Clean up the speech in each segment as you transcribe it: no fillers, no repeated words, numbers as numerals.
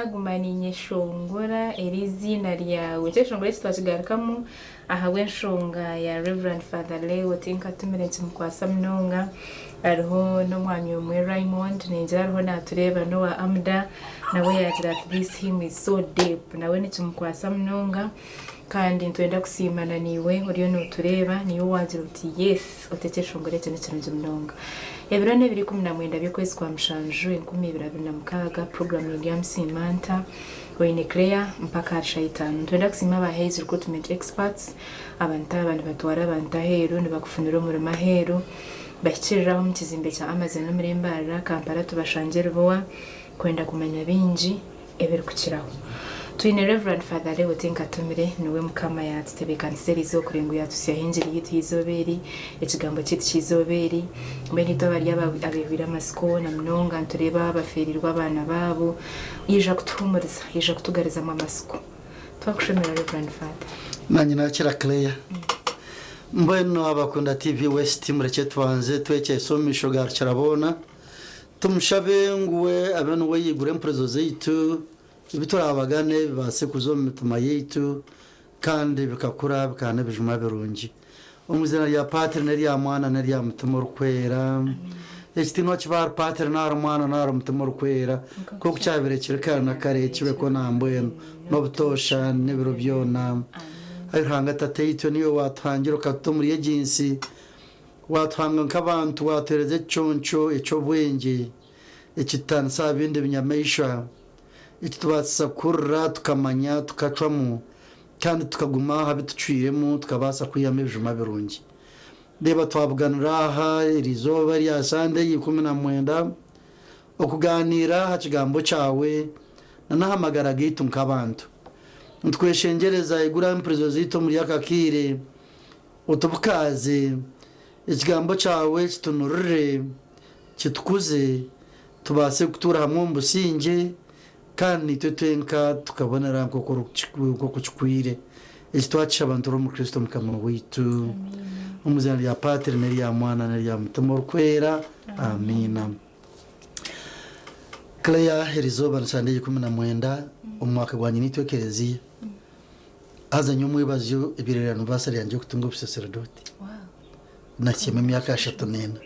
Naguma ninyeshongora eri eiziina ryawe. Ekyeshongoro eki twakigarukamu ahabw'enshonga ya Rev. Father Leo Tinkatumire nikimukwasa munonga. Hariho n'omwami omwe Raymond ningira ariho natureeba n'owa Amuda nawe yaagira ati this hymn is so deep nawe nikimukwasa munonga kandi nitwenda kusiima na naiwe oriyo notureeba niiwe waagira oti yes oti ekyeshongoro eki nikirungi munonga. Ebiro n'ebiro 19 by'okwezi kwa Mushanju 2026, puroguraamu eri Ndyamusiima Nta? Oine Claire mpaka ahari shaaha itaano. Nitwenda kusiima aba Hays Recruitment Experts. Abantu aba nibatwara abantu aheeru, nibakufunira omurimo aheeru. Bahikirire aho omu kizimbe kya Amazon omuri Mbarara, Kampala tubashangye Lubowa kwenda kumanya bingi. Ebirikukiraho. Twine Rev. Father Leo Tinkatumire, niwe Mukama yaatutebeekanisiza eri izooba kureba ngu yaatuhitsyaho engiri yaitu y'eizooba eri, ekigambo kyaitu ky'eizooba eri. Mbwenu itwe abari abeehweire amatsiko na munonga nitureeba abafeereirwe abaana baabo, yaija kutuhuumuriza, yaija kutugarizamu amatsiko. Twakushemera Rev. Father. Naanye nakira Claire. Mbwenu abakunda TV West murekye tubanze twekyese omu maisho ga Rukiraboona. Tumushabe ngu we abe niwe yaigura empurizo zaitu, ebi turaabagane bibaase kuza omu mitima yaitu kandi bikakura bikaba n'ebijuma birungi. Omu iziina rya Patri n'erya Mwana n'erya Mutima Orikwera. Ekitiinwa kibe ahari Patri n'ahari Mwana n'ahari Mutima Orikwera, nk'oku kyabaire kiri kare na kare, kibekwo na mbwenu, n'obutoosha, n'ebiro byona. Ai Ruhanga Tataitwe, niiwe waatuhangire okatuta omuri egi nsi, Waatuhanga nk'abantu, waatuheereza ekiconco eky'obwengye ekitutaanisa aha bindi binyamaishwa, ekitubaasisa kuhurira, tukamanya, tukacwamu, kandi tukaguma aha bi tucwiremu tukabaasa kwihamu ebijuma birungi. Reeba twabuganira aha eri izooba erya Sande ya 19 okugaaniira aha Kigambo kyawe na n'aha magara gaitu nk'abantu. Nitukweshengyereza igura empurizo zaitu omuri aka kaire. Otubukaaze, Ekigambo kyawe kitunurire, kitukuze, tubaase kutuura hamwe omu busingye, kandi naitwe twenka tukabonera nk'oku kikwire. Eki twakishaba nituri omuri Kristo Mukama waitu. Omu iziina rya Patri n'erya Mwana n'erya Mutima Orikwera. Amiina. Claire, erizooba ni Sande ya 19 omu mwaka gwa Nyinaitwe Ekereziya. Haza nyowe omwebazyo ebaire eri anniversary yangye y'okutunga obusaseredooti. Nahitsyamu emyaka ashatu n'ena.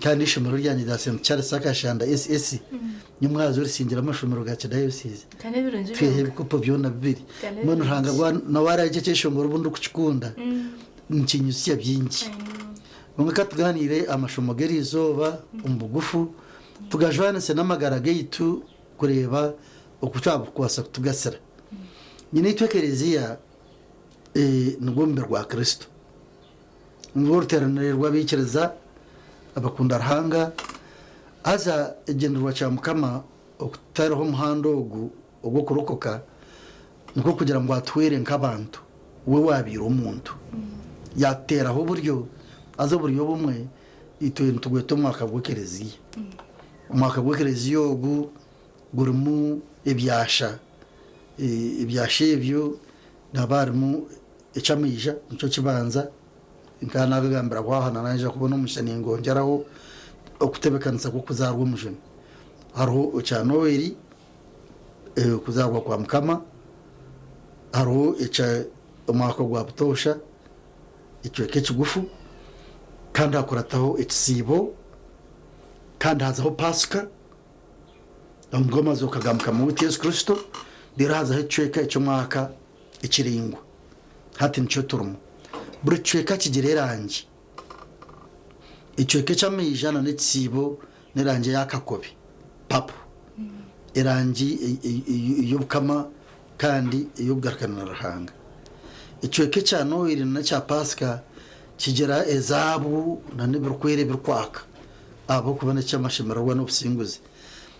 Kandi eishomero ryangye rya St Charles Akashanda SS nyomwazi orisingira amashomero ga kidayosiizi. Twiha ebikopo byona bibiri. Mbwenu Ruhanga nawe aragye ekyeshongoro obu ndikukikunda nikinyutsya bingi. Kwonka ka tugaaniire amashomo g'eriizooba omu bugufu tugajwanise n'amagara gaitu kureeba oku kyakubaasa kutugasira. Nyinaitwe Ekereziya nigwo mubiri gwa Kristo. Nirwo ruteeranire rw'abaikiriza abakunda Ruhanga. Haza ekigyendererwa kya Mukama okututariho omuhanda ogu ogw'okurokoka nikwo kugira ngu atuhwere nk'abantu, we waabaire omuntu. Yaatuteeraho oburyo, haza oburyo obumwe itwe nitugweta omwaka gw'Ekereziya. Omwaka gw'Ekereziya ogu gurimu ebyasha. Ebyasha ebyo nihaba harimu eky'amaija nikyo kibanza, nkaba naagagambiraho aha naija kubona omugisha ningongyeraho okutebeekanisa kw'okuzaarwa omujuni. Hariho ekya Noiri, okuzaarwa kwa Mukama, hariho ekya omwaka gwa butoosha, ekicweka ekigufu, kandi hakurataho ekisiibo, kandi hazaho Paasika. Nigo amazooka ga Mukama waitu Yesu Kristo, reero hazaho ekicweka eky'omwaka ekiraingwa. Hati nikyo turimu. Buri kicweka kigira erangi. Ekicweka eky'amaija na n'ekisiibo n'erangi eya kakobe, purple, erangi ey'obukama kandi ey'okugarukana na Ruhanga. Ekicweka ekya Noiri na n'ekya Paasika kigira ezaabu na n'ebirikwera ebirikwaka. Ahabw'okuba n'eky'amashemererwa n'obusinguzi.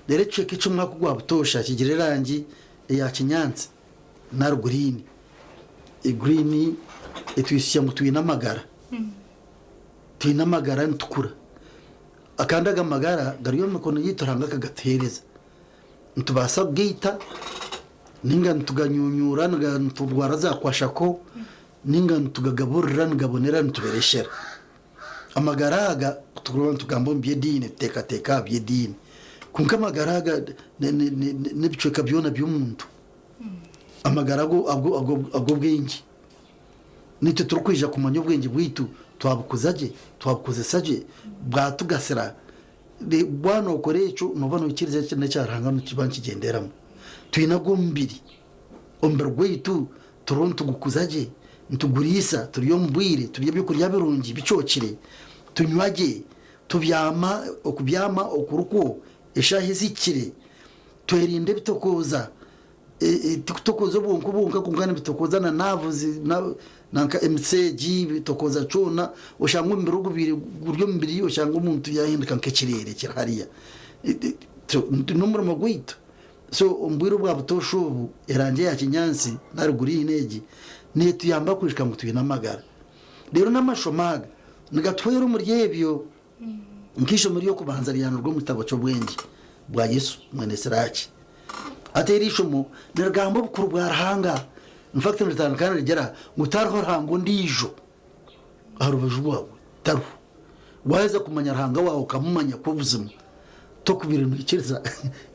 Reero ekicweka eky'omwaka ogwa butoosha kigira erangi eya kinyaatsi nari guriini. Guriini etwitsya ngu twine amagara. Twine amagara nitukura. Kandi ago amagara gari omu mikono yaitu Ruhanga akagatuheereza. Nitubaasa kugaita nainga nituganyunyuura niturwara za kwashako nainga nitugagaburira nigabonera nitubereshera. Amagara aga ku turikuba nitugamba omu by'ediini tuteekateeka aha by'ediini. Kwonka amagara aga n'ebicweka byona by'omuntu. Amagara ag'obwengye. Naitwe turikwija kumanya obwengye bwaitu twabukuza gye, twabukozesa gye, bwatugasira. Waaba nookora ekyo nooba noikiriza n'ekya Ruhanga nikiba nikigyenderamu. Twine ag'omubiri, omubiri gwaitu turiho nitugukuza gye, nituguriisa, turi omu bwire, turya ebyokurya birungi bicookire, tunywa gye, tubyama okubyama okurikwo eshaaha ezihikire, twerinde ebitokooza, tikutokooza obwonko bwonka kwonka nibitokooza na nerves nanka emitsi egi bitokooza kyona, oshanga omubiri ogubaire guri omubiri oshanga omuntu yahinduka nk'ekireere kiri hariya. N'omurimo gwaitu. So omu bwire obwa butoosha obu, erangi eya kinyaatsi nari guriini egi neetuyamba kwijuka ngu twine amagara. Reero n'amashomo aga nigatuhwera omuri ebyo. Nk'eishomo ery'okubanza ryanurwa omu kitabo ky'obwengye bwa Yesu mwene Siraki. Hati eri ishomo nirigamba obukuru bwa Ruhanga. In fact niritandika nirigira ngu tihariho Ruhanga ondiijo aha rubaju rwawe, tariho. Waaheza kumanya Ruhanga waawe okamumanya kwo buzima, tokubaire noikiriza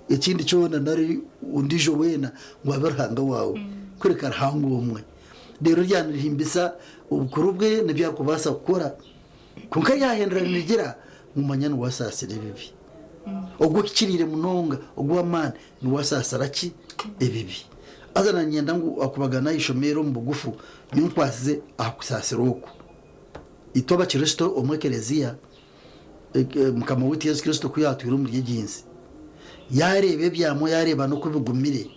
ekindi kyona nari ondiijo weena ngu abe Ruhanga waawe, kureka Ruhanga omwe. Reero ryanirihimbisa obukuru bwe n'ebi arikubaasa kukora. Kwonka ryahendera nirigira ngu manya niwe asaasira ebibi. Ogwo ohikiriire munonga, ogwo ow'amaani niwe asaasira ki? Ebibi. Haza naanye niinyenda ngu akubagana aha ishomo eri omu bugufu, nyowe nkwasize aha kusaasira oku. Itwe Abakristo omu Ekelezia, Mukama waitu Yesu Kristo ku yaatwire omuri egi nsi, yaareeba ebyamwo, yaareeba n'oku bigumire,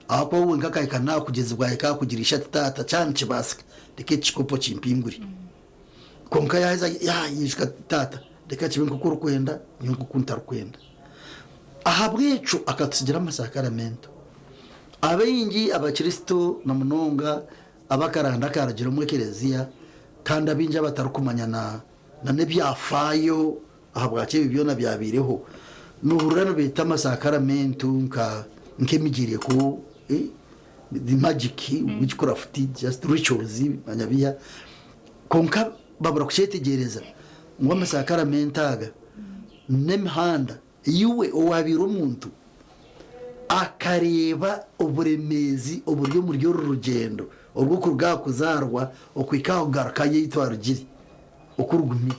ahakuba we wenka akahika n'aha kugyezibwa ahika aha kugira ishe ati, Taata, kyaba nikibaasika, reka eki kikopo kimpingure. Kwonka yaaheza yaijuka ati, Taata, reka kibe nk'oku orikwenda, nyowe nk'oku ntarikwenda. Ahabw'ekyo akatutsigira amasakaramento. Abaingi Abakristo na munonga ab'akaranda akaarugire omu ekelezia kandi abaingi abatarikumanya na n'ebyafaayo ahabwaki ebi byona byabaireho, noohurira nibeeta amasakaramento nka nk'emigyereko, the magic, witchcraft, just rituals, manya biha. Kwonka babura kukyetegyereza ngu amasakaramento aga n'emihanda iwe owaabaire omuntu akareeba oburemeezi oburi omuri oru rugyendo orw'okuruga aha kuzaarwa okuhika aha kugarukayo ei twarugire oku rugumire.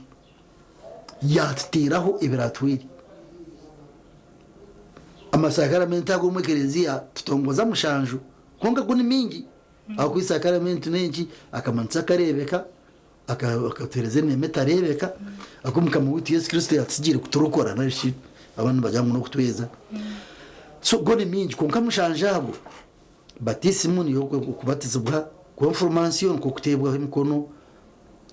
Yaatuteeraho ebiraatwire. Amasakaramento ago omu ekereziya tutongoza mushanju kwonka go ni maingi. Ahakuba isakaramentu n'enki? Akamanyiso akareebeka, akatuheereza eneema etareebeka, aku Mukama waitu Yesu Kristo yaatutsigiire kuturokora nari shi abandi nibagira ngu n'okutweza. So go ni mingi kwonka mushanju ago, Batiisimu niyo okubatizibwa, konfirmansiyo nikwo kuteebwaho emikono,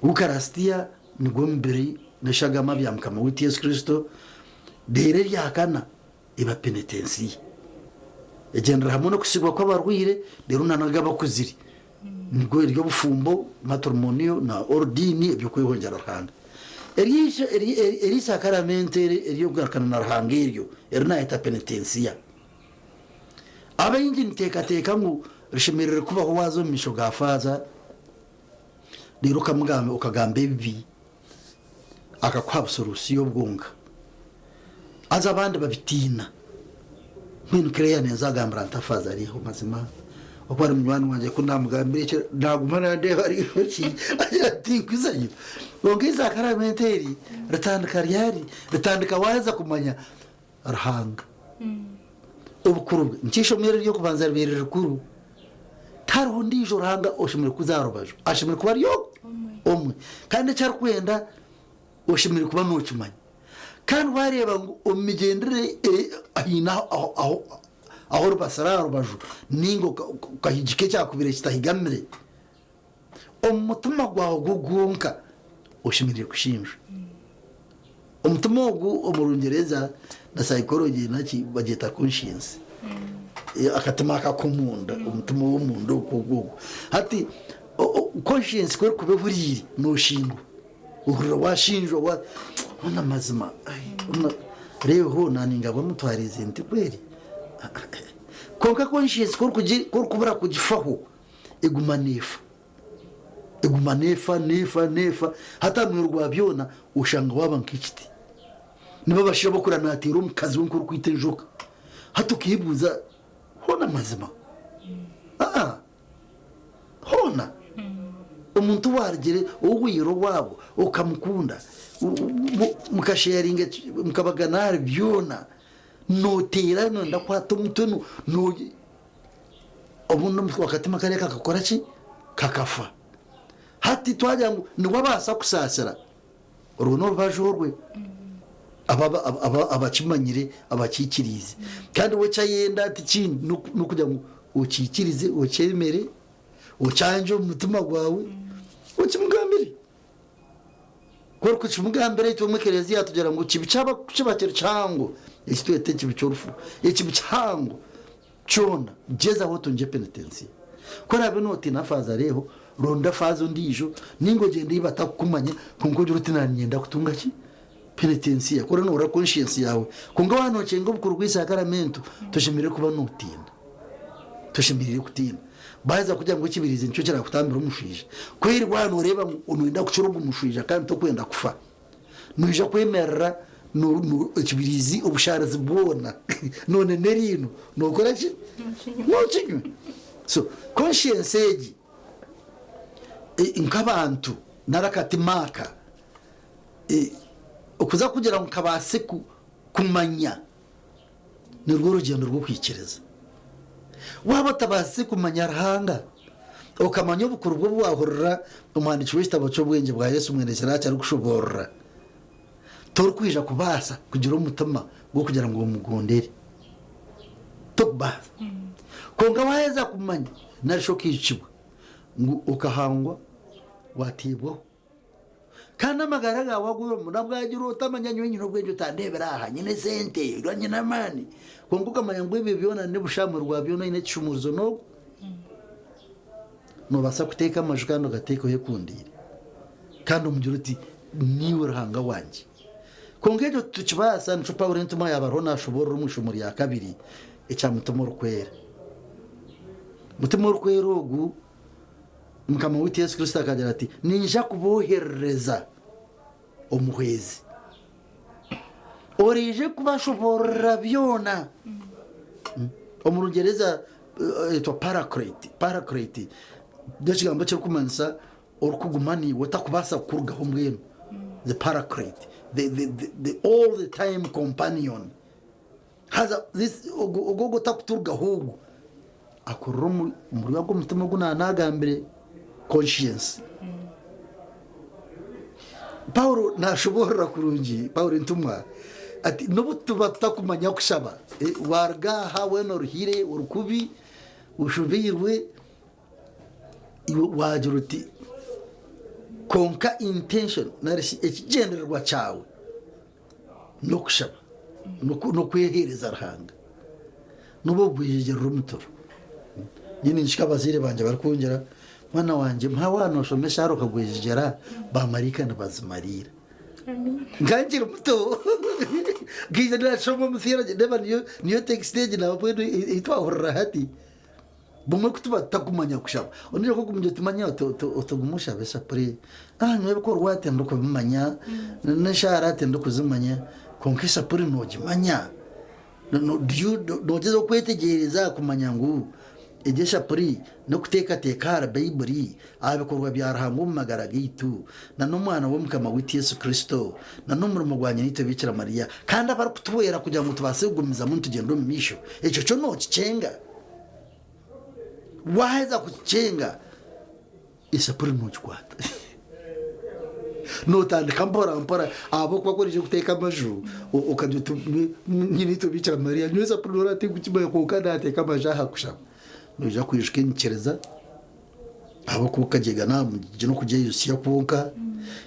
Ukarasitiya nigwo mubiri n'eshagama bya Mukama waitu Yesu Kristo, reero erya kana eba penetensiya. Egyendera hamwe n'okusigwa kw'abarwaire reero na n'ag'abakuzire. Nigwo eri obufumbo, matrimoniyo na orudiini eby'okwehongyera Ruhanga. Eri isakaramento eri ery'okugarukana na Ruhanga eryo eri naayeta penetensiya. Abaingi niteekateeka ngu rishemereire kubaho waaza omu maisho ga faaza reero okagamba ebibi akakuha busorusiyo bwonka. Haza abandi babitiina. Mbwenu Claire ninza agambira nta faaza ariho mazima oku ari munywani wangye ku naamugambira ekyo naaguma nandeeba ari ki agira ati tinkwizayo. Kwonka eisakaramentu eri ritandika ryari? Ritandika waaheza kumanya Ruhanga obukuru bwe. Nikyo eishomo eri ery'okubanza ribaire rikuru. Tihariho ondiijo Ruhanga oshemereire kuza aha rubaju, ashemereire kuba ari omwe. Kandi eki arikwenda Oshemereire kuba nookimanya. Kandi waareeba ngu omu migyendere haine ahu oribatsire aha rubaju nainga okahigika ekyakubaire kitahigamire, omu mutima gwawe gwo gwonka oshemereire kushinjwa. Omutima ogu omu Rungyereza na psychology naki bagyeta conscience. Akatima aka ak'omunda, omutima ow'omunda ogwo ogwo. Hati conscience ku erikuba ehuriire nooshingwa. Ohurira waashinjwa wa hoona mazima reeho na ningabwa mutwarize nti kweri. Kwonka conscience ku orikubura kugifaho eguma neefa. Eguma neefa neefa neefa hati aha muheru gwa byona oshanga waaba nk'ekiti. Nibo abashaija ab'okurora naateera omukazi we nk'orikwita enjoka. Hati okeebuuza, hoona mazima? Aa, hoona? Omuntu waarugire ou waihire owaabo okamukunda, mukasheyaringa, mukabagana ahari byona, nooteera nooyenda kukwata omutwe, obundi akatima kariya kakakora ki? Kakafa. Hati twagira ngu niwe abaasa kusaasira. Orwo n'orubaju orwe abakimanyire abakiikiriize. Kandi we eki ayenda ti kindi n'okugira ngu okiikirize, okyemere, okyangye omu mutima gwawe, okimugambire. Ku orikukimugambira itwe omu ekereziya tugira ngu ekibi kyaba ku kiba kiri kihango, eki tweta ekibi ky'orufu, ekibi kihango Kyona, gyezaho otungye penetensiya. Ku oraabe nootiina faaza reeho, ronda faaza ondiijo, nainga ogyende ei batakukumanya, kwonka ogire oti naanye niinyenda kutunga ki? Penetensiya. Ku oraabe noohurira conscience yaawe. Kwonka waaba nookyenga obukuru bw'eisakaramentu, toshemereire kuba nootiina. Toshemereire kutiina. Baaheza kugira ngu ekibiriizi nikyo kiraakutambira omushwija, ku eri waaba nooreeba ngu nooyenda kukira ogu mushwija kandi tokwenda kufa, Noija kwemerera ekibiriizi obushaarizi bwona none n'eriino nokora ki? Nokinywa. So conscience egi nk'abantu nari akatima aka okuza kugira ngu kabaase kumanya nirwo rugyendo rw'okwikiriza. Waaba otabaasize kumanya Ruhanga, okamanya obukuru bw'obu waahurira omuhandiiki w'ekitabo ky'obwengye bwa Yesu mwene Siraki arikushoboorora, torikwija kubaasa kugira omutima gw'okugira ngu omugondere. Torikubaasa. Kwonka waaheza kumanya nari shi okaijukibwa ngu okahangwa waateebwaho, Kandi amagara gaawe agu orimu nabwagira otamanya nyowe nyine obwengye otandeebera aha, nyine esente, nyine amaani. Kwonka okamanya ngu ebyo byona nibusha aha rwa byona oine ekishumuurizo n'ogwo. Noobaasa kuteeka amaju kandi ogateeka oyekundiire. Kandi omugire oti, Niiwe Ruhanga wangye. Kwonka ekyo titukibaasa, nikyo Paulo entumwa yaaba ariho naashoboorora omu ishomo rya kabiri ekya Mutima Orikwera. Mutima Orikwera ogu Mukama waitu Yesu Kristo akagira ati, Niinyija kubooherereza omuhwezi oraije kubashoboororera byona. Omu Rungyereza eyetwa paraclete. Paraclete n'ekigambo ekirikumanyisa orikuguma naiwe otakubaasa kukurugaho mbwenu. The paraclete, the, the, the, the all the time companion. Haza this ogu ogu ogu otakuturugaho ogu akurira omu omuri ogu omutima ogu naanagambire conscience. Paulo naashoboorora kurungi, Paulo entumwa ati n'obu tuba tutakumanya kushaba, eh, waaruga aha weena oruhire, ori kubi, oshobeirwe, iwe waagira oti kwonka intention nari shi ekigyendererwa kyawe n'okushaba, n'okweheereza Ruhanga, n'obu ogwejegyerera omutoro. Nyowe ninshusha abazaire bangye barikungira, mwana wangye mpa waaba nooshoma eshaara okagwejegyera, baamaraika nibazimariira. Nkaba nkiri muto, nkaija naashoma omu theology, ndeeba niyo text egi nabwo ei twahurira hati. Bumwe ku tuba tutakumanya kushaba, ondiijo ku orikumugira oti manya otugume oshabe esapuri, ah nyowe ebikorwa tindikubimanya, n'eshaara tindikuzimanya, kwonka esapuri noogimanya? Noogyezaho kwetegyereza kumanya ngu egi eshapuri n'okuteekateeka ahari Baiburi, aha bikorwa bya Ruhanga omu magara gaitu, n'Omwana we Mukama waitu Yesu Kristo, n'omurimo gwa Nyinaitwe Biikira Mariya, kandi abarikutuhwera kugira ngu tubaase kugumizamu nitugyenda omu maisho. Ekyo kyo nookikyenga? Waaheza kukikyenga, esapuri noogikwata. Nootandika mpora mpora ahabw'okuba ku oraije kuteeka amaju okagira oti nyinaitwe Biikira Mariya nyowe esapuri noora tindikukimanya kwonka naateeka amaju aha kushaba. Noija kwijuka enyikiriza. Ahabw'okuba okagyega naamugye n'okugyeyusya kwonka,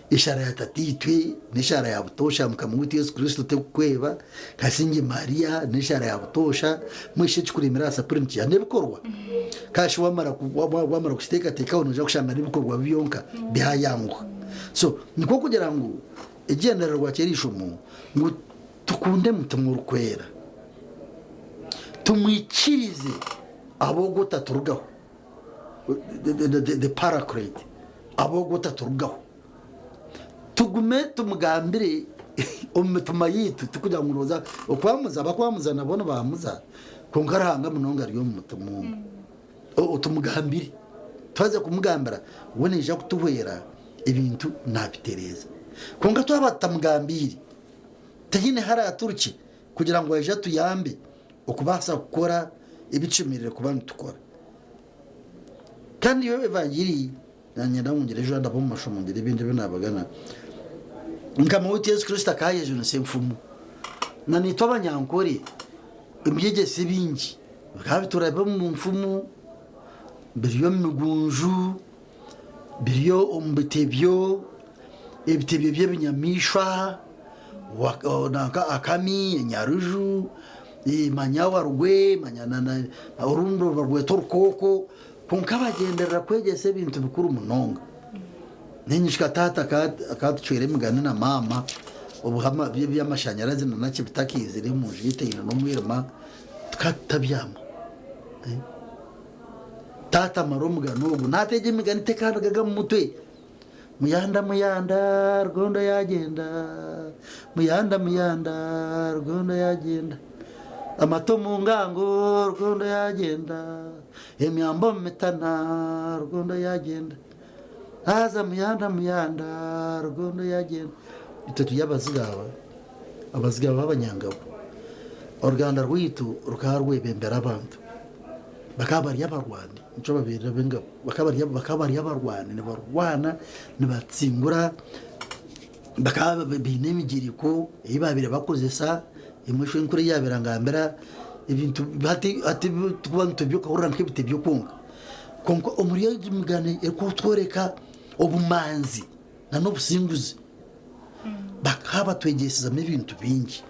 eshaara ya Tataitwe n'eshaara ya butoosha ya Mukama waitu Yesu Kristo terikukweba, Kasingye Maria n'eshaara ya butoosha, mbwenu shi ekikuremire aha sapuri nikiiha? N'ebikorwa. Kandi shi wamara wamara kukiteekateekaho noija kushanga n'ebikorwa byonka byayanguha. So nikwo kugira ngu ekigyendererwa ky'eri ishomo ngu tukunde Mutima Orikwera, tumwikirize abe ogwo otaturugaho. The paraclete, abe ogwo otaturugaho. Tugume tumugambire Omu mitima yaitu tikugira ngu nooza okwamuza abakwamuza nabo nibamuza kwonka Ruhanga munonga ari omu mutima omwo. Tumugambire. Twaza kumugambira we naija kutuhwera ebintu naabitereeza. Kwonka twaba tutamugambiire tihaine ahu araaturukye kugira ngu aije atuyambe okubaasa kukora ebi tushemereire kuba nitukora. Kandi yo evangiri nanyenda ngu ngire ejo ndaba omu mashomo ngire ebindi ebi nabagana. Mukama waitu Yesu Kristo akayejunisa enfumu. Na naitwe abanyankore ebyegyese ebingi bikaba bituraba omu nfumu, biri omu migunju, biri omu bitebyo, ebitebyo by'ebinyamaishwa, nanka akami, enyaruju, manya warugwe, manya orundi barweta orukooko, kwonka bagyenderera kwegyesa ebintu bikuru munonga. Ninyijuka taata akatucwera emigani na maama obu eby'amashanyarazi nanaki bitakiizire omu nju yaitu eine n'omwirima tukaba tutabyama. Taata amara omugani ogu nateega emigani tekarugaga omu mutwe. Muyanda muyanda Rugondo yagyenda, muyanda muyanda Rugondo yagyenda, amata omu ngango Rugondo yagyenda, emyamba omu mitana Rugondo yagyenda, haza muyanda muyanda Rugondo yagyenda. Itwe turi Abazigaba, Abazigaba b'Abanyangabo. Oruganda rwaitu rukaba rwebembera abantu. Bakaba bari abarwani, nikyo babaire ab'engabo. Bakaba bari bakaba bari abarwani nibarwana nibatsingura, bakaba baine emigyereko ei baabaire bakozesa, emwe shwenkuru ei yaabaire angambira, ebintu hati hati tikuba nitubyo okahurira nk'ebitebyo kwonka. Kwonka omuri egi migano erikutworeka obumanzi n'obusinguzi, bakaba batwegyesezamu ebintu bingi.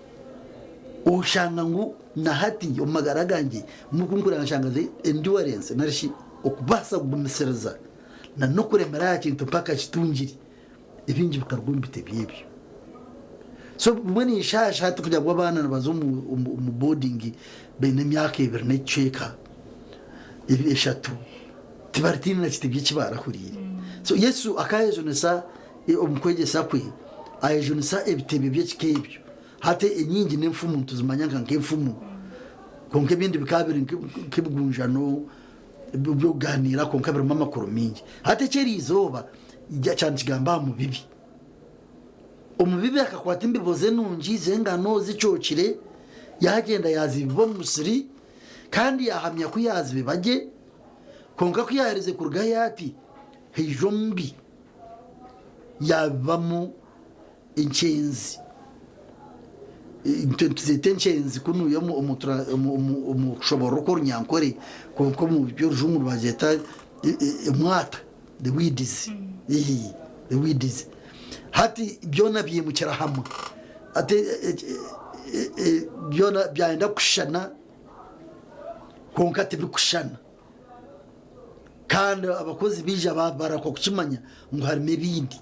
Oshanga ngu na hati omu magara gangye mukunkureba nshanga the endurance nari shi okubaasa kugumisiriza na n'okuremera aha kintu mpaka kitungire ebingi bikaruga omu bitebyo ebyo. So bumwe ninshaasha hati kugira ngu abaana nibaza omu boarding baine emyaka ebiri n'ekicweka eshatu tibaritiine na kitebyo eki barahuriire. So Yesu akayejunisa omu kwegyesa kwe ayejunisa ebitebyo by'ekika ebyo. Hati enyingi n'enfumu nituzimanya nka nk'enfumu kwonka ebindi bikaba biri nk'ebigunjano by'okugaaniira kwonka birimu amakuru mingi. Hati eky'eri izooba kyaba nikigamba aha mubibi. Omubibi akakwata embibo ze nungi z'engano zicookire yaagyenda yaazibiba omu musiri kandi yaahamya ku yaazibiba gye kwonka ku yaaherize kurugayo ati haija omubi yaabibamu enkyenzi. Itwe nituzeeta enkyenzi kunuya omu kushoborora okw'orunyankore kwonka omu by'orujungu nibazeeta emwata, the weeds, the weeds. Hati byona byimukira hamwe hati byona byayenda kushushana kwonka tibikushushana. Kandi abakozi baija barahuka kukimanya ngu harimu ebindi.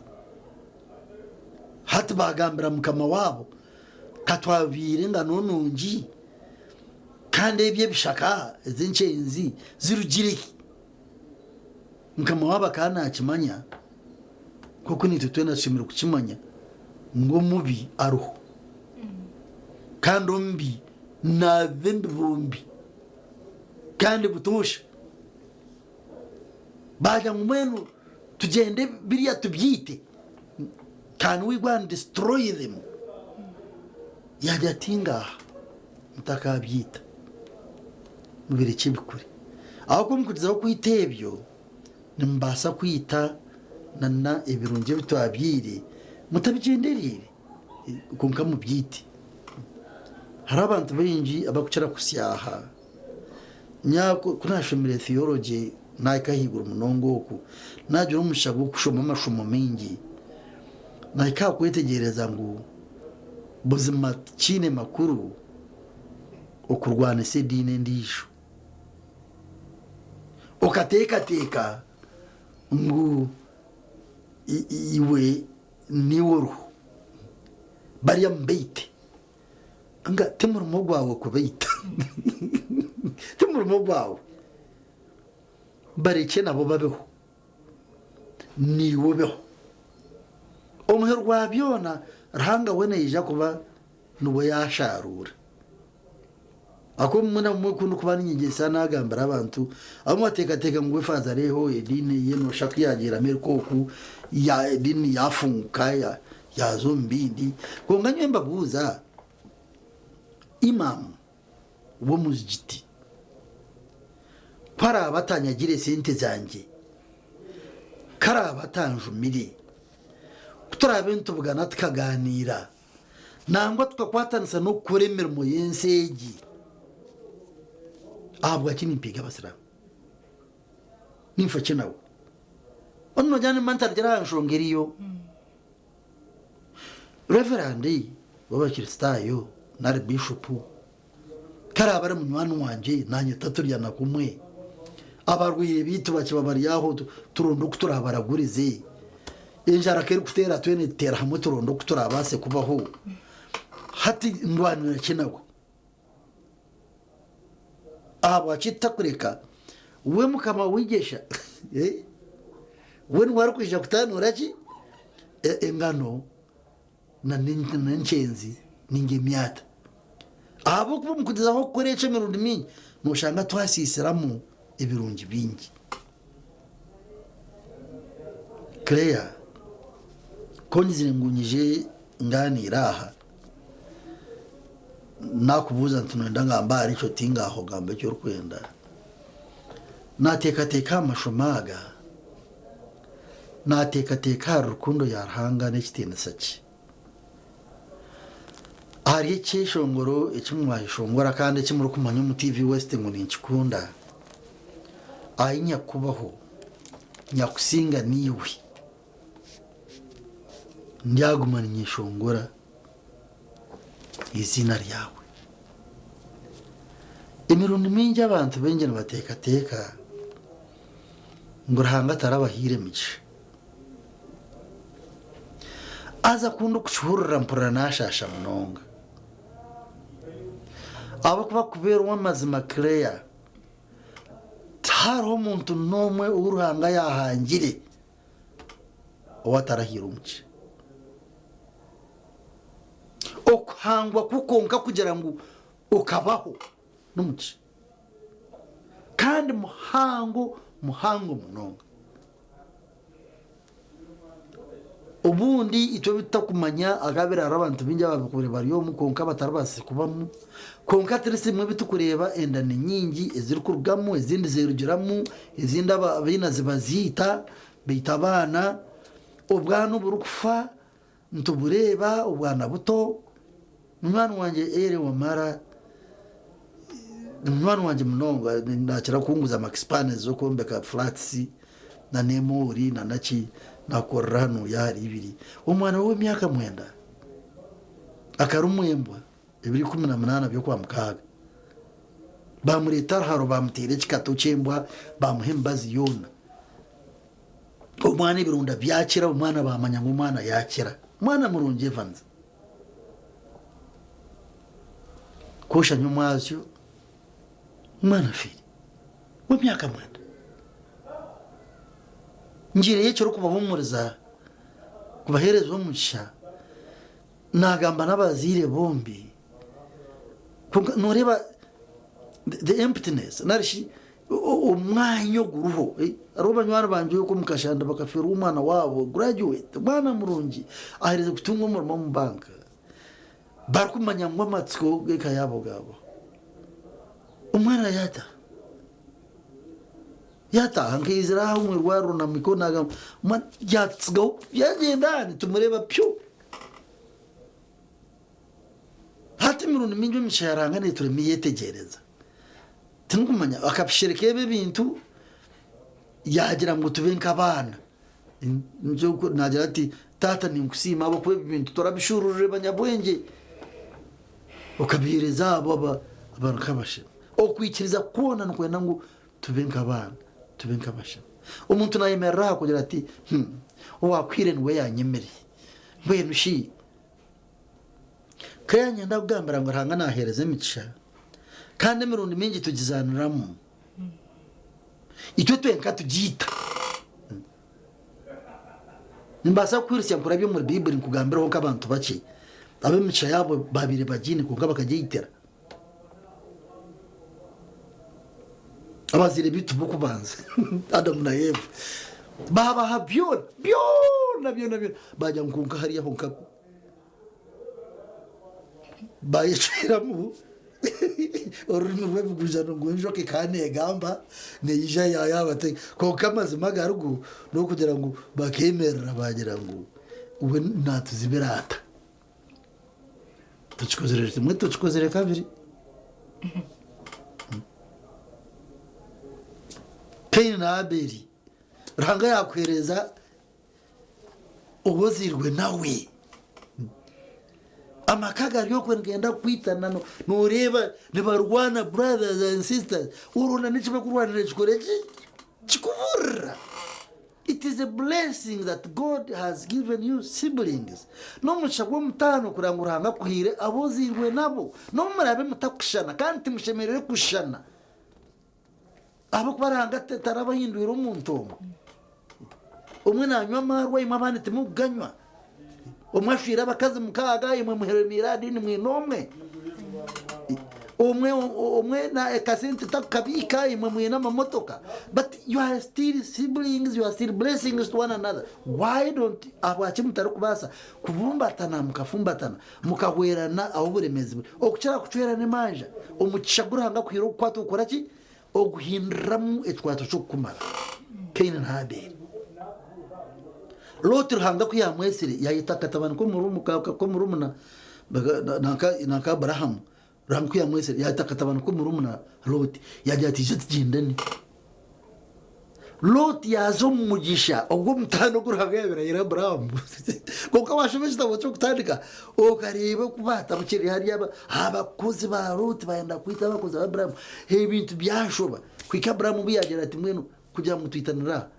Hati baagambira mukama waabo, Ka twabaire engano nungi, kandi ebi ebishaka ezi enkyenzi zirugire hi? Mukama waabo akaba naakimanya, nk'oku naitwe twena tushemereire kukimanya, ngu omubi ariho. Kandi omubi naabiba embibo mbi, kandi butoosha. Baagira ngu mbwenu tugyende biriya tubyite, can we go and destroy them? Yaagira ati ngaaha mutakabyita mubirekye bikure. Ahabw'okuba omu kugyezaho kwita ebyo, nimubaasa kwita na ebirungi ebi twabyaire mutabigyendereire kwonka mubyite. Hariho abantu baingi abarikukira kusyaha. Nyowe ku naashomire theology naahika ahaiguru munonga okwo, naagira omugisha gw'okushoma amashomo maingi, naahika aha kwetegyereza ngu buzima tikiine makuru okurwanisa ediini endiijo. Okateekateeka ngu iwe niiwe oriho, bariya mubaite. Nga ti murimo gwawe kubaita. Ti murimo gwawe. Barekye nabo babeho. Naiwe obeho. Omuheru gwa byona, Ruhanga we naija kuba niwe yaasharuura. Ahakuba obumwe na bumwe ku ndikuba niinyegyesa naagambira abantu, abamwe bateekateeka ngu we Faaza Reho ediini ye nooshusha ku yaagiire Amerika oku, ediini yaafunguka yaaza omu bindi. Kwonka nyowe mbabuuza, Imam w'omuzigiti ku araabe atanyagire sente zangye, ku araabe atanjumire, ku turaabe nitubugana tukaganiira, Nangwa tukakwatanisa n'okukora emirimo y'ensi egi. Ahabwaki nimpiiga Abasiraamu? Ninfa ki nabo? Onu noogira nimba ntarugire aha nshonga eriyo. Reverandi w'Abakristaayo nari Bishopu ku araabe ari munywani wangye, naanye taturya na kumwe. Abarwaire baitu bakiba bari aho turonde oku turaabaragurize. Enjara ku erikuteera twena etuteera hamwe turonde oku turaabaase kubaho. Hati ndwanira ki nawe? Ahabwaki tutakureka we mukama w'eigyesha we niwe arikwija kutanuura ki? Engano n'enkyenzi ninga emyata. Ahabw'okuba omu kugyezaho kukora ekyo emirundi mingi, noshanga twasiisiramu ebirungi bingi. Claire, ku ongizire ngu nyije nganiire aha, nakubuuza nti noyenda ngambe ahari ki oti ngaaha ogambe eki orikwenda. Nateekateeka aha mashomo aga, Naateekateeka ahari rukundo ya Ruhanga n'ekitiinisa kye. Ahari ekyeshongoro eki mwayeshongora kandi eki murikumanya omu TV West ngu ninkikunda, Ai Nyakubaho, Nyakusinga niiwe, ndyaguma niinyeshongora eiziina ryawe. Emirundi mingi abantu baingi nibateekateeka ngu Ruhanga tarabahaire emigisha. Haza ku ndikukihurira mpurira naashaasha munonga. Ahabw'okuba kubeera ow'amazima Claire, tihariho muntu n'omwe ou Ruhanga yaahangire ou atarahaire omugisha. Okuhangwa kwo kwonka kugira ngu okabaho n'omugisha. Kandi muhango muhango munonga. Obundi itwe ebi tutakumanya akabire hariho abantu baingi ababikure bari omu kwonka batarabaasize kubamu. Kwonka at least ebimwe ebi turikureeba enda ni nyingi ezirikurugamu ezindi zerugiramu ezindi abainazi baziita baita abaana. Obwana oburikufa Nitubureeba obwana buto. Munywani wangye Elly Wamara ni munywani wangye munonga nakira kunguza amakisipani ez'okwombeka flats na n'emoori na naki nakorera hanuya ahari ibiri. Omwana we w'emyaka mwenda akarumwa embwa ebiro 18 by'okwamukaaga bamureeta ruharo bamuteera ekikato ky'embwa bamuha emibazi yoona. Omwana ebironda byakira, omwana bamanya ngu omwana yakira. Mwana murungi Evans. Kwosha nyomwazyo, omwana afiire w'emyaka mwenda. Ngiireyo ekiro kubahumuriza, kubaheereza omugisha, nagamba n'abazaire bombi, kwonka noreeba the emptiness narishi Omwanya oguriho, hariho banywani bangye okwo omu kashanda bakafeerwa omwana waabo graduate, omwana murungi aherize kutunga omurimo omu banka, barikumanya ngu amatsiko g'eka yaabo gaabaho. Omwana yaataaha, yaataaha nkaizira aha omu irwariro namuhikaho naagamba, omwana yaatsigaho yaagyenda aha nitumureeba pyu. Hati emirundi mingi emigisha ya Ruhanga neeturema eyetegyereza. Tirikumanya akabishereka ebi ebintu yaagira ngu tube nk'abaana. Nikyo naagira ati, Taata ninkusiima ahabw'okuba ebi bintu torabishuururire banyabwengye, okabiheereza abo abari nk'abashema. Okwikiriza kwona nikwenda ngu tube nk'abaana, tube nk'abashema. Omuntu naayemerera aha kugira ati, Owaakuhaire niwe yaanyemire. Mbwenu shi Ka yanyenda kugambira ngu Ruhanga naheereza emigisha kandi emirundi mingi tugizaaniramu. Itwe twenka tugiita. Nimbaasa kukwirusya nkurabye omuri Baiburi nkugambireho nk'abantu bakye abu emigisha yaabo baabaire bagiine kwonka bakagyeyitira. Abazaire baitu b'okubanza Adamu na Eva baabaha byona byona byona byona baagira ngu kwonka hariya honka Bayecweramu orurimi rw'ebigujano ngu enjoka ekaba negamba neija yabatega kwonka amazima agarigo n'okugira ngu bakemerera bagira ngu we natuzibira ata? Tukikozire rimwe tukikozire kabiri. Kaini na Abeeri Ruhanga yakuhereza Ou ozairwe nawe. Amaka gari okwe nigenda kwitana noreeba nibarwana brothers and sisters oronda neki bakurwanira kikore ki? Kikuburira. It is a blessing that God has given you siblings. N'omugisha gw'omutaano kureba ngu Ruhanga akuhaire abu ozairwe nabo. N'obu muraabe mutakushushana kandi timushemereire kushushana. Ahabw'okuba Ruhanga tarabahindwire omuntu omwe. Omwe nanywa amaarwa imwe abandi timurikuganywa. Omwe ashwire abakazi mukaaga imwe muheremeire aha diini mwine omwe. Omwe omwe akasente takukabiika imwe mwine amamotoka. But you are still siblings, you are still blessings to one another. Why don't ahabwaki mutarikubaasa kubumbatana mukafumbatana mukahwerana ahu oburemeezi buri okukira kucwerana emanja? Omugisha gu Ruhanga akuhaire okukwata ogukora ki? Oguhinduramu ekikwato ky'okukumara. Kaini na Abeeli. Looti Ruhanga ku yaamwetsire, yaayeta akatabani k'omurumuna nanka Aburahamu. Ruhanga ku yaamwetsire, yaayeta akatabani k'omurumuna Looti, yaagira ati, Ija tugyendane. Looti yaaza omu mugisha ogw'omutaano ogu Ruhanga yaabaire ahaire Aburahamu. Kwonka waashoma ekitabo ky'Okutandika, okareeba oku baatabukire hariya abakozi ba Looti baayenda kwita abakozi ba Aburahamu. Ebintu byashoba. Kuhika Aburahamu obu yaagira ati, Mbwenu kugira ngu twitanire aha,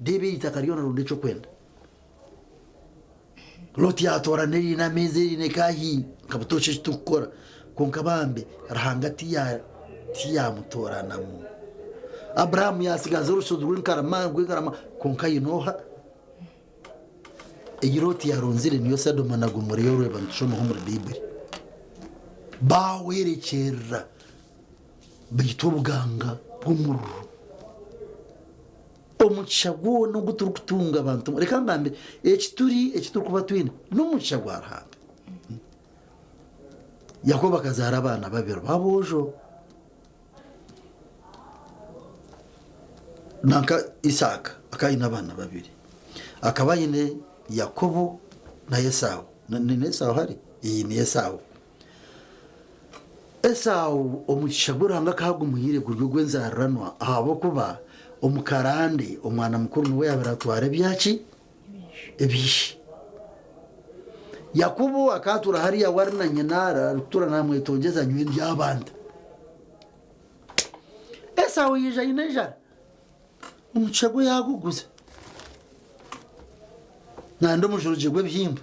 reeba eri itaka ryona ronda eky'okwenda. Looti yaatoorana eriine amaizi, eriine kaahi, nka butoosha eki turikukora. Kwonka bambe Ruhanga tiyaamutooranamu. Abrahamu yaatsigaza orushozi rw'enkarama, rw'enkarama, kwonka aine oha? Ei Looti yaaronzire niyo Sodoma na Gomora ei orikureeba nitushomaho omuri Baibuli. Baahwerekyerera, baitwa obuganga bw'omuriro. Omugisha gwona ogu turikutunga bantu reka ngambe eki turi eki turikuba twine n'omugisha gwa Ruhanga. Yakobo akazaara abaana babiri b'aboojo nanka Isaaka akaba aine abaana babiri akaba aine Yakobo na Esau ni Esau hari? Ii ni Esau. Esau omugisha gu Ruhanga akaba agumuhaire guri ogw'enzaariranwa ahabw'okuba omu karande omwana mukuru niwe yaabaire atwara ebyaki? Eby'ishe. Yakobo akaba atuura hariya we ari na nyina arikutuura naamwetongyeza anywa eby'abandi. Esau yaija aine enjara, omugisha gwe yaaguguza. Nandi omujurugye gw'ebihimba.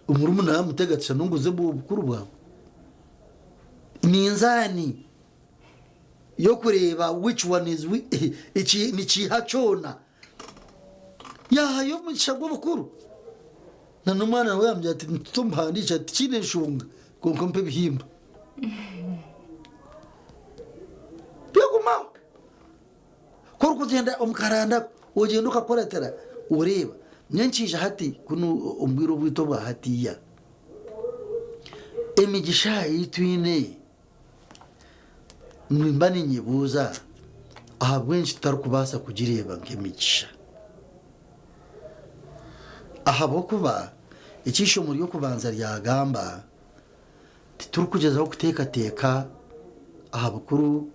Omurumuna yamutega ati, Shana onguze obukuru bwawe. Minzaani y'okureeba which one is which, nikiiha kyona. Yaahayo omugisha gw'obukuru. Na n'omwana nawe yaamugira ati, Nituta omuhandiiki ati, Tikiine nshonga, kwonka ompe ebihimba. Byagumaho. Ku orikugyenda omu karanda ako, ogyenda okakuratira oreeba. Nyowe nkiija hati kunu omu bwire obwaitu obwa hatiiya, emigisha ei twine nimba ninyebuuza ahabw'enki tutarikubaasa kugireeba nk'emigisha. Ahabw'okuba eki eishomo ry'okubanza ryagamba, titurikugyezaho kuteekateeka aha bukuru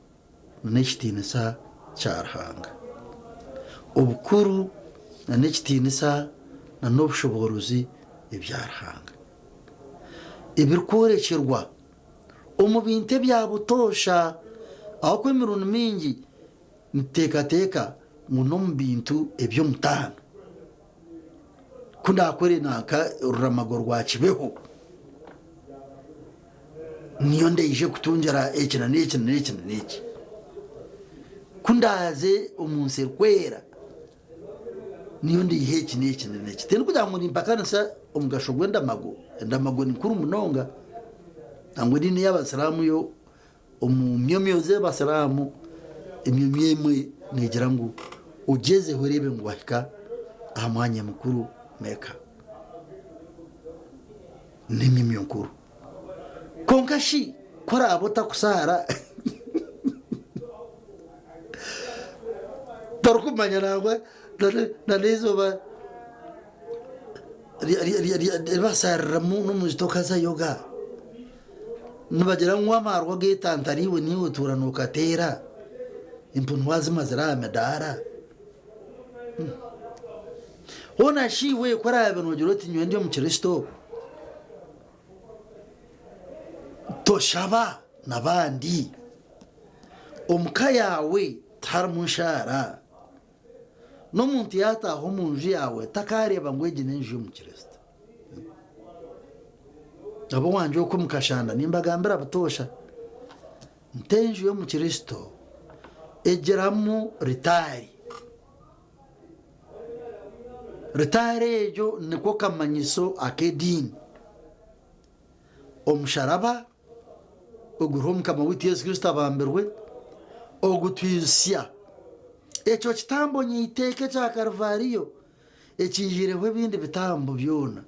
n'ekitiinisa kya Ruhanga. Obukuru n'ekitiinisa n'obushoboorozi ebya Ruhanga. Ebirikworekyerwa omu bintu ebya butoosha ahakuba emirundi mingi nituteekateeka ngu n'omu bintu eby'omutaano. Ku ndaakore nanka oruramago rwa Kibeho, niyo ndaije kutungira eki na n'eki na n'eki na n'eki. Ku ndaaze omu nsi erikwera, Niyo ndiiha eki n'eki n'eki. Tindikugira ngu nimpakanisa omugasho gw'endamago, endamago ni nkuru munonga. Nangwa ediini y'abasiraamu yo omu myomyo z'abasiraamu emyomyo emwe neegira ngu ogyezeho oreebe ngu wahika aha mwanya mukuru Mecca. N'emyomyo nkuru. Kwonka shi ku oraabe otakusaara torikumanya nangwa n'eizooba ribasaariramu n'omwishiki okazayo ga. Nibagira ngu amaarwa ogetantara iwe niiwe otuura nookateera, empunu waazimazire aha midaara. Hoona shi iwe ku oraabe noogira oti nyowe ndi Omukristo, toshaba n'abandi? Omu ka yaawe tiharimu nshaara? N'omuntu yaataaha omu nju yaawe takaareeba ngu egi n'enju y'Omukristo? Ab'owangye okwo omu kashanda nimbagambira butoosha nti enju y'Omukristo egiramu ritaari. Ritaari egyo niko kamanyiso ak'ediini. Omusharaba oguriho Mukama waitu Yesu Kristo abambirwe, ogutwijutsya ekyo kitambo nyeiteeka ekya Karivariyo ekiihireho ebindi bitambo byona.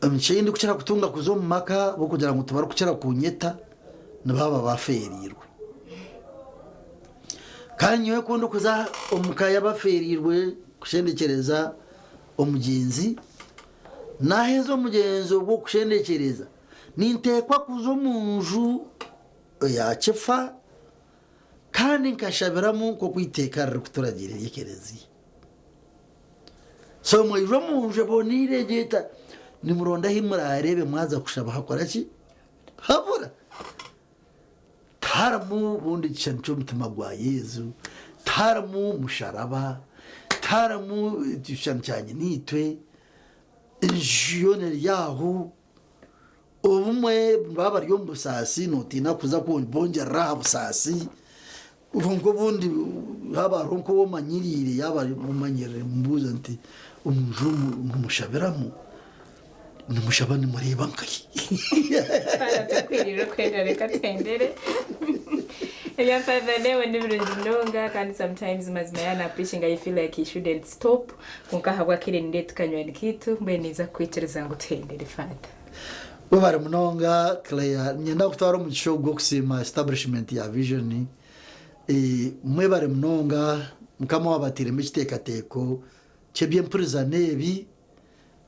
Emigisha ei ndikukira kutunga kuza omu maka ahabw'okugira ngu tibarikukira kunyeta nibaba bafeereirwe. Kandi nyowe ku ndikuza omu ka y'abafeereirwe kushendekyereza omugyenzi, naaheza omugyenzi ogwo kushendekyereza, ninteekwa kuza omu nju eya kifa kandi nkashabiramu nk'oku eiteeka ririkuturagiira ery'ekereziya. So mwaija omu nju eboneire egyo eta, nimuronda ahi muraareebe mwaza kushaba hakora ki? Habura. Tiharimu bundi kishushani ky'omutima gwa Yesu, tiharimu musharaba, tiharimu ekishushani kya nyinaitwe, enju yoona eri aho. Obumwe nibaba bari omu busaasi nootiina kuza kubongyerera aha busaasi. Kwonka obundi haaba hariho nk'ou omanyiriire yaaba omanyiriire omubuuza nti omu nju omu nimushabiramu? Nimushaba nimureeba nkahi? Father tukwirire okwenda reka tuhendere. Ebya Father Leo ni birungi munonga kandi sometimes mazima yaaba na preachinga you feel like he shouldn't stop kwonka ahabw'akaire nindeeta kanywani kaitu mbwenu ninza kukwikiriza ngu tuhendere Father. Webare munonga Claire. Niinyenda kutwara omugisha ogu gw'okusiima establishment ya Vision. Mwebare munonga Mukama owabatairemu ekiteekateeko ky'eby'empurizana ebi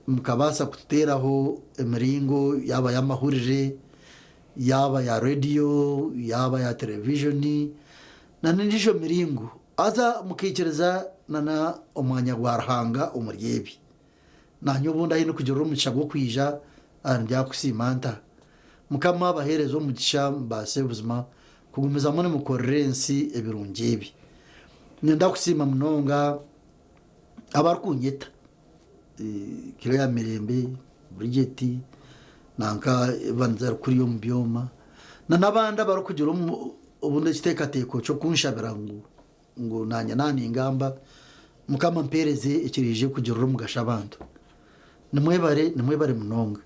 mukabaasa kututeeraho emiringo yaaba y'amahurire, yaaba ya rediyo, yaaba ya terevijoni na n'endiijo miringo. Haza mukaikiriza na n'omwanya gwa Ruhanga omuri ebi. Naanye obundi ahi ndikugirira omugisha gw'okwija aha ndyakusiima nta? Mukama abaheereze omugisha mubaase buzima kugumizamu nimukorera ensi ebirungi ebi. Niinyenda kusiima munonga abarikunyeta, Claire Mirembe, Bridget, nanka Evans arikuriya omu byoma, na n'abandi abarikugira obundi ekiteekateeko ky'okunshabira ngu Ngu naanye naaba ningamba, Mukama mpeereze ekiraije kugirira omugasho abantu. Nimwebare, nimwebare munonga.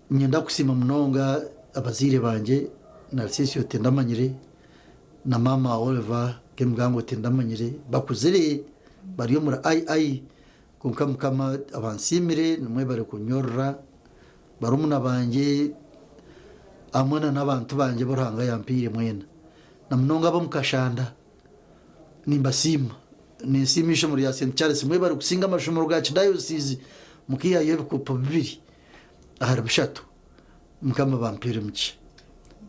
Niinyenda kusiima munonga abazaire bangye, Narcisio tindamanyire na maama Oliver Kemugango tindamanyire, bakuzire bari omuri II kwonka Mukama abansiimire, nimwebare kunyorora, barumuna bangye hamwe na n'abantu bangye abu Ruhanga yampaire mwena. Na munonga ab'omu kashanda nimbasiima. Ninsiima eishomero rya St Charles mwebare kusinga amashomero ga kidayosiizi mukaihayo ebikopo bibiri ahari bishatu. Mukama abampere omugisha.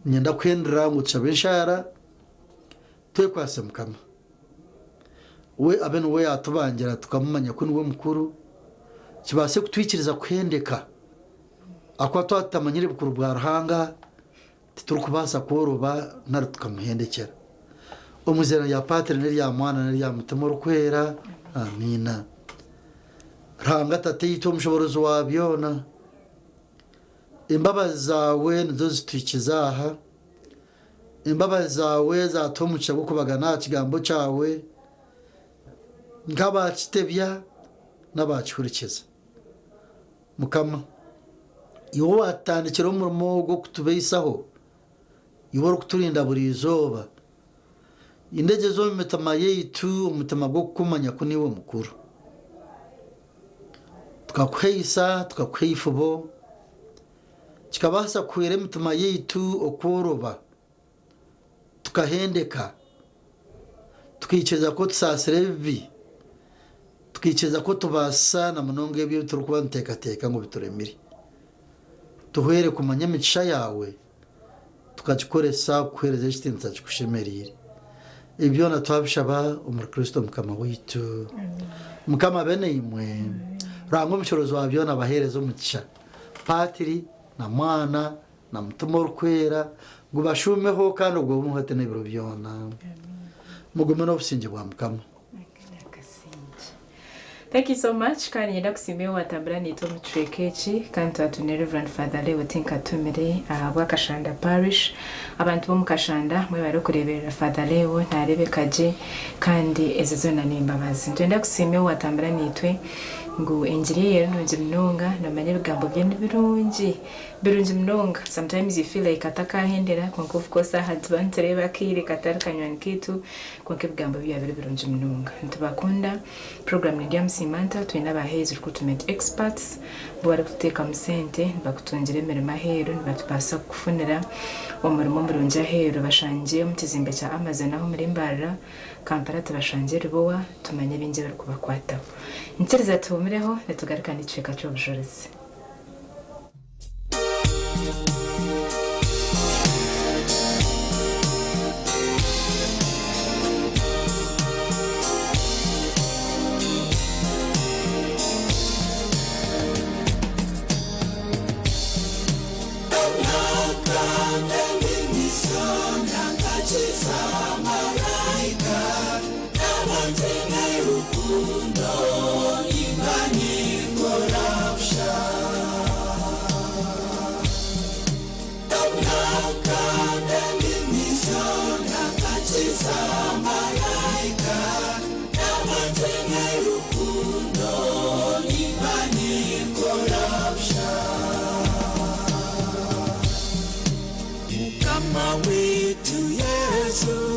Niinyenda kuhendera ngu tushabe enshaara twekwatse Mukama. We abe niwe yaatubangira tukamumanya ku niwe mukuru, kibaase kutwikiriza kuhendeka. Ahakuba twaba tutamanyire bukuru bwa Ruhanga, Titurikubaasa kworoba nari tukamuhendekyera. Omu iziina rya Patri n'erya Mwana n'erya Mutima Orikwera. Amiina. Ruhanga Tataitwe Omushoborozi wa byona, embabazi zaawe nizo zituhikize aha. Embabazi zaawe zaatuha omugisha gw'okubagana aha kigambo kyawe nk'abaakitebya n'abaakihurikiza. Mukama, iwe owaatutandikira omurimo gw'okutubaisaho, iwe orikuturinda buri izooba, indegyeza omu mitima yaitu omutima gw'okukumanya ku niiwe mukuru. Tukakuhaisa, tukakuha eifubo, Kikabaasa kuhwera emitima yaitu okworoba, tukahendeka, tukaikiriza ku otusaasira ebibi, tukaikiriza ku otubaasisa na munonga ebyo ebi turikuba nituteekateeka ngu bituremire. Tuhwere kumanya emigisha yaawe, tukagikoresa kukuheereza ekitiinisa kikushemereire. Ebi byona twabishaba omuri Kristo Mukama waitu. Mukama abe naimwe. Ruhanga omushorozi wa byona abaheereze omugisha. Paatiri, na Mwana, na Mutima Orikwera, gubashuumeho kandi ogubeho hati n'ebiro byona. Mugume n'obusingye bwa Mukama. Thank you so much kandi nyenda kusiima iwe watambura naitwe omu kicweka eki kandi twatune Reverend Father Leo Tinkatumire ahabwa Kashanda Parish. Abantu b'omu Kashanda mwebare okureeberera Father Leo naareebeka gye kandi ezo zoona n'embabazi. Nitwenda kusiima iwe watambura naitwe Ngu engiri ye eri nungi munonga, nomanya ebigambo bye nibirungi, birungi munonga. Sometimes you feel like atakahendera kwonka of course aha nituba nitureeba akaire katari kanywani kaitu kwonka ebigambo bye biba biri birungi munonga. Nitubakunda, program ni Ndyamusiima Nta, twine aba Hays Recruitment Experts bo barikututeekamu sente nibakutungira emirimo aheeru, nibatubaasisa kukufunira omurimo murungi aheeru. Bashangye omu kizimbe kya Amazon aho omuri Mbarara. Kampala tubashangye Lubowa tumanye bingi ebirikubakwataho. Nyikiriza tuhumireho nitugaruka n'ekicweka ky'obujurizi. Mukama waitu Yesu.